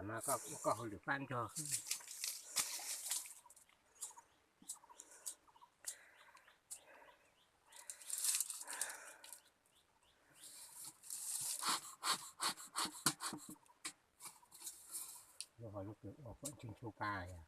Mas koj ua koj hauj lwm pab nrog. Lub hauv lub kws ua kom ntswg ntsug pa yog.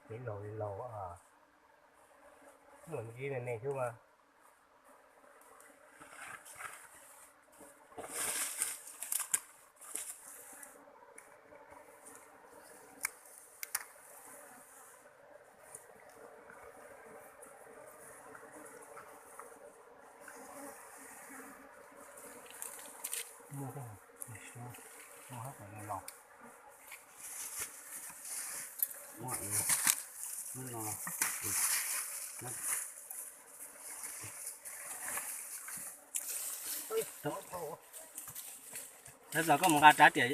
Kev laus li laus, muaj ntsis me me xwb mas. Tab tom koj mus nqa rab riam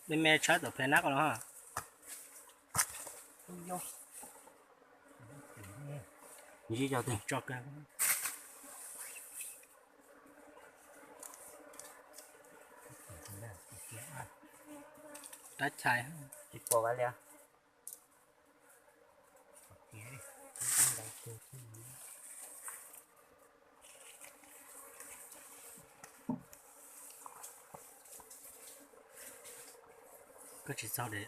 me me tshawb tom phe nab ko los. Ntsib cov twg tso kawg. Rab chais tsis pom li. Koj tsis txog de.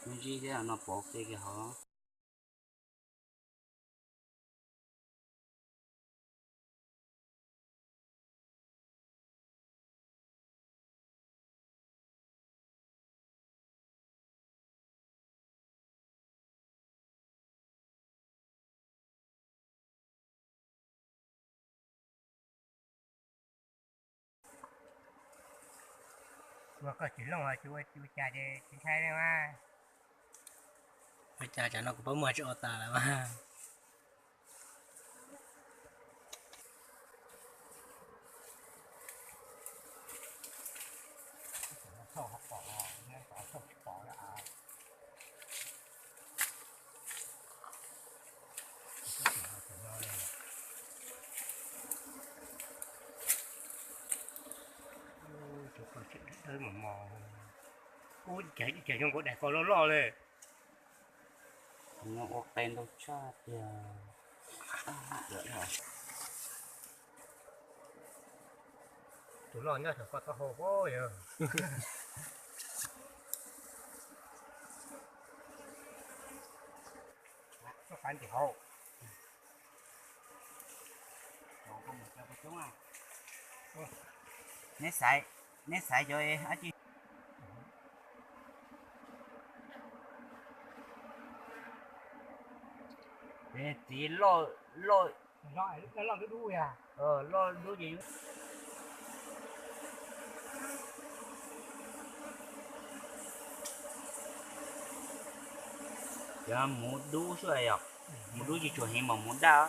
Ntsib thiab no pov ke kiag hov. Ua koj tsis looj tsis ua cas ces tsis ntshai li mas. Ua cas tsam no kuv paub muag tsis ua tas lawm mas. Dawb mos mos. Ub, cas zoo nkaus daim ko loj loj li. No ua qe ntau tshaj tiag. Tus loj nyob saum koj taub hau pob yog. Neb xaiv, neb xaiv cov dab tsi? Txiv loj, loj, loj dub dub ces cov muv dub xwb yom. Muv dub tsis tshua heev mas muv daj.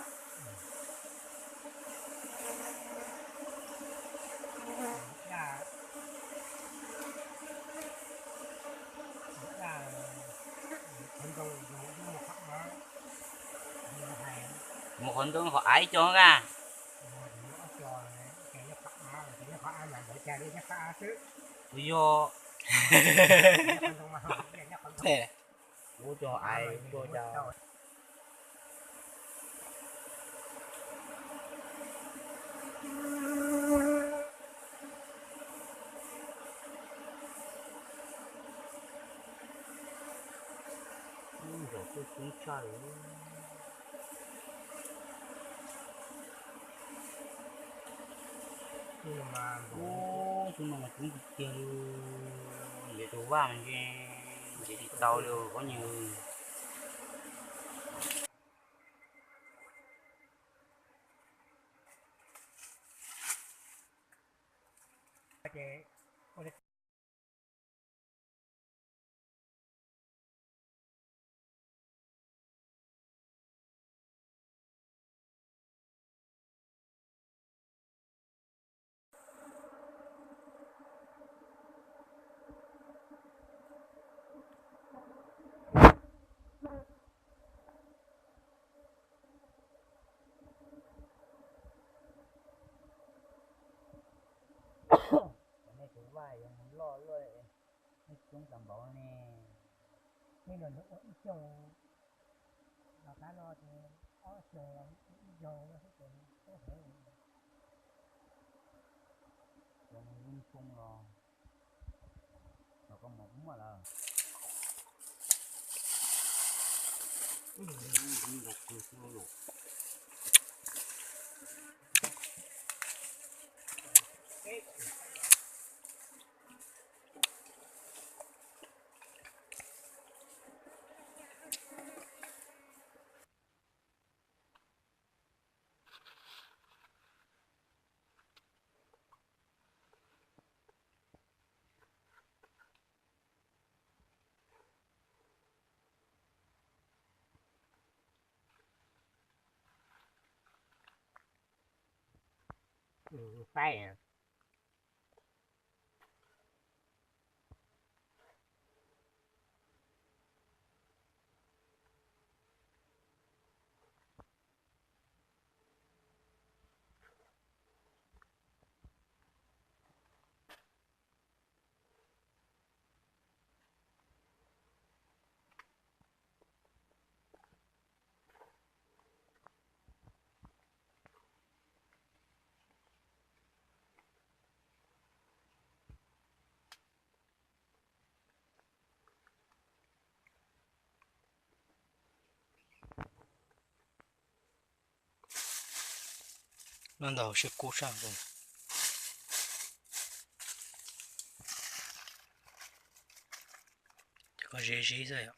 Muv qhov ntoo qhov av ib co a. Ua yog ua co av tua cas. Zaum tuaj coob tshaj li. Ub, xyoo no mas coob tiag tiag li. Ntev tus vaj mas ntshe ntev tsis tau li os nyuj. Cov nej tus vaj yuav mus loj luaj, nej coob tas npaum ne. Nej los ua ib xyoos, los qab no ces ob xyoos los ib zaug no xwb ces toob heev. Cov mus yeej foob los, los koj mos kuj muaj lawm. Faib. Noj ntau sib kub sab nkaus. Ces koj zib zib xwb yom.